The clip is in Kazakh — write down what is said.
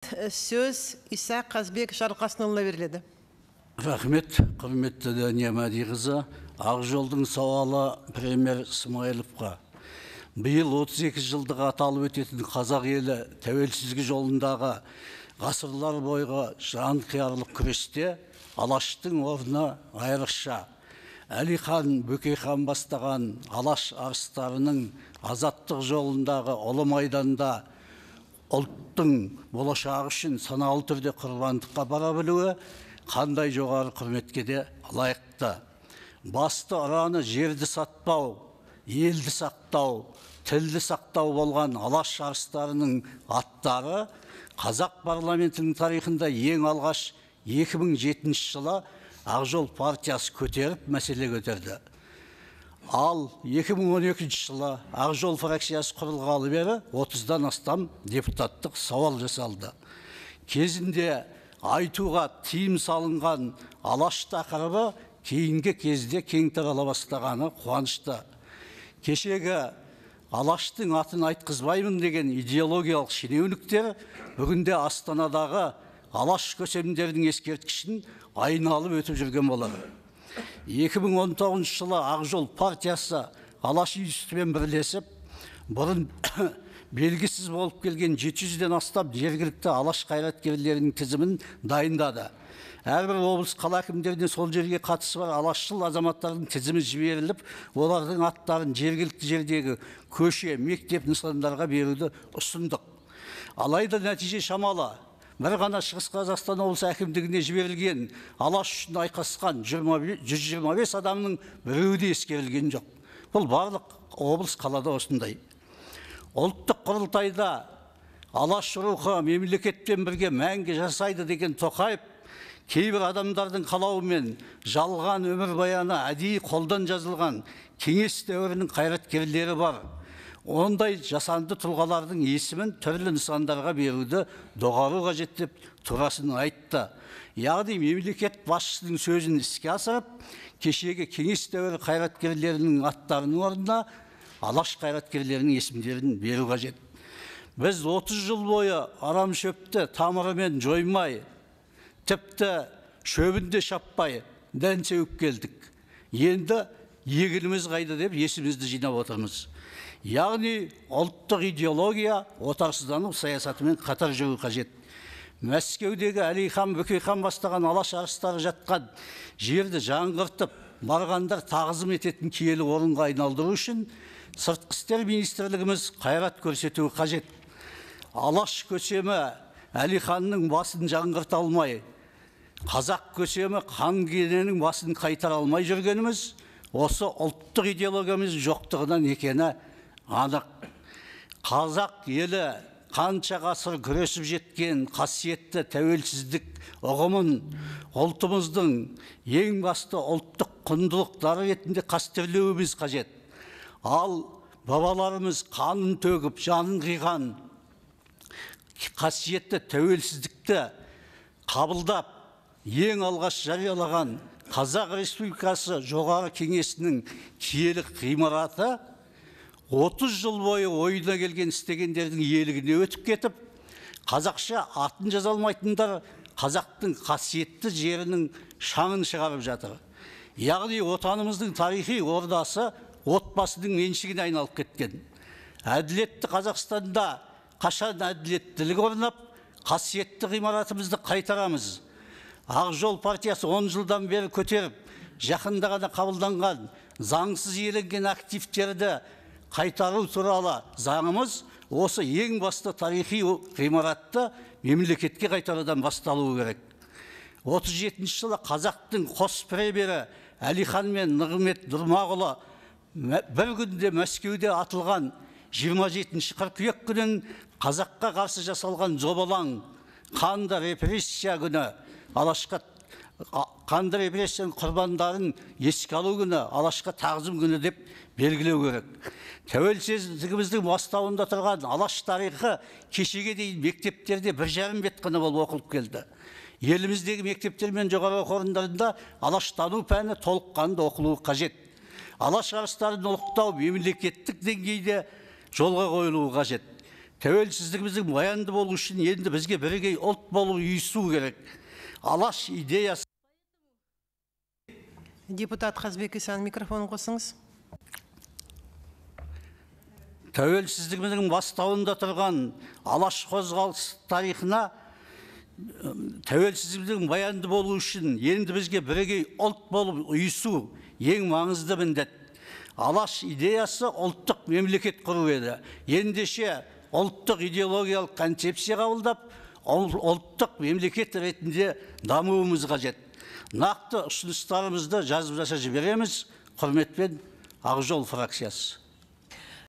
Сөз Иса Қазбек Жарылқасынұлына беріледі. Рахмет, құрметті Дәния Мәдиқызы. Ақ жолдың сауалы премьер Смайыловқа. Биыл 32 жылдық аталып өтетін қазақ елі тәуелсіздігі жолындағы ғасырлар бойғы жанқиярлық күресте Алаштың орны айрықша. Әлихан Бөкейхан бастаған Алаш арыстарының азаттық жолындағы ұлы майданда ұлттың болашағы үшін саналы түрде құрбандыққа бара білуі қандай жоғары құрметке де лайықты. Басты ұраны жерді сатпау, елді сақтау, тілді сақтау болған Алаш арыстарының аттары қазақ парламентінің тарихында ең алғаш 2007 жылы Ақ жол партиясы көтеріп мәселе көтерді. Ал 2012 жылы Ақ жол фракциясы құрылғалы бері 30-дан астам депутаттық сауал жасалды. Кезінде айтуға тыйым салынған Алаш тақырыбы кейінгі кезде кең тарала бастағаны қуанышты. Кешегі Алаштың атын айтқызбаймын деген идеологиялық шенеуніктер бүгінде Астанадағы Алаш көсемдерінің ескерткішін айналып өтіп жүрген болар. 2019 жылы Ақ жол партиясы Алаш институтымен бірлесіп, бұрын белгісіз болып келген 700-ден астам жергілікті Алаш қайраткерлерінің тізімін дайындады. Әрбір облыс қала әкімдеріне сол жерге қатысы бар алашшыл азаматтардың тізімі жіберіліп, олардың аттарын жергілікті жердегі көше, мектеп нысандарға беруді ұсындық. Алайда нәтиже шамалы. Бір ғана Шығыс Қазақстан облысы әкімдігіне жіберілген Алаш үшін айқасқан 125 адамның біреуі де ескерілген жоқ. Бұл барлық облыс қалада осындай. Ұлттық құрылтайда Алаш рухы мемлекетпен бірге мәңгі жасайды деген Тоқаев кейбір адамдардың қалауымен жалған өмірбаяны әдейі қолдан жазылған кеңес дәуірінің қайраткерлері бар. Ондай жасанды тұлғалардың есімін түрлі нысандарға беруді доғару қажет деп турасын айтты. Яғни мемлекет басшысының сөзін іске асырып, кешегі кеңес дәуірі қайраткерлерінің аттарының орнына Алаш қайраткерлерінің есімдерін беру қажет. Біз 30 жыл бойы арам шөпті тамырымен жоймай, тіпті шөбін де шаппай дән сеуіп келдік. Енді егініміз қайда деп есімізді жинап отырмыз. Яғни ұлттық идеология отарсыздану саясатымен қатар жүру қажет. Мәскеудегі Әлихан Бөкейхан бастаған Алаш арыстары жатқан жерді жаңғыртып, барғандар тағзым ететін киелі орынға айналдыру үшін Сыртқы істер министрлігіміз қайрат көрсетуі қажет. Алаш көсемі Әлиханның басын жаңғырта алмай, қазақ көсемі Хан Кененің басын қайтара алмай жүргеніміз осы ұлттық идеологиямыз жоқтығынан екені анық. Қазақ елі қанша ғасыр күресіп жеткен қасиетті тәуелсіздік ұғымын ұлтымыздың ең басты ұлттық құндылықтары ретінде қастерлеуіміз қажет. Ал бабаларымыз қанын төгіп, жанын қиған қасиетті тәуелсіздікті қабылдап, ең алғаш жариялаған Қазақ Республикасы Жоғары Кеңесінің киелі ғимараты 30 жыл бойы ойына келген істегендердің иелігіне өтіп кетіп, қазақша атын жаза алмайтындар қазақтың қасиетті жерінің шаңын шығарып жатыр. Яғни отанымыздың тарихи ордасы отбасының меншігіне айналып кеткен. Әділетті Қазақстанда қашан әділеттілік орнап, қасиетті ғимаратымызды қайтарамыз. Ақ жол партиясы 10 жылдан бері көтеріп, жақында ғана қабылданған заңсыз иеленген активтерді қайтару туралы заңымыз осы ең басты тарихи ғимаратты мемлекетке қайтарудан басталуы керек. 37 жылы қазақтың қос премьері Әлихан мен Нығмет Нұрмағұлы бір күнде Мәскеуде атылған 27 қыркүйек күнін қазаққа қарсы жасалған зобалаң, қанды репрессия күні, Алашқа қанды репрессияның құрбандарын еске алу күні, Алашқа тағзым күні деп белгілеу керек. Тәуелсіздігіміздің бастауында тұрған Алаш тарихы кешеге дейін мектептерде 1,5 бет қана болып оқылып келді. Еліміздегі мектептер мен жоғары оқу орындарында Алаштану пәні толыққанды оқылуы қажет. Алаш арыстарын ұлықтау мемлекеттік деңгейде жолға қойылуы қажет. Тәуелсіздігіміздің баянды болу үшін енді бізге бірегей ұлт болып ұйысу керек. Алаш идеясы. Депутат Қазбек Исаның микрофонын қосыңыз. Тәуелсіздігіміздің бастауында тұрған Алаш қозғалысы тарихына тәуелсіздігіміздің баянды болу үшін енді бізге бірегей ұлт болып ұйысу ең маңызды міндет. Алаш идеясы ұлттық мемлекет құру еді. Ендеше ұлттық идеологиялық концепция қабылдап, ұлттық мемлекет ретінде дамуымыз қажет. Нақты ұсыныстарымызды жазып жаса жібереміз. Құрметпен, Ақ жол фракциясы.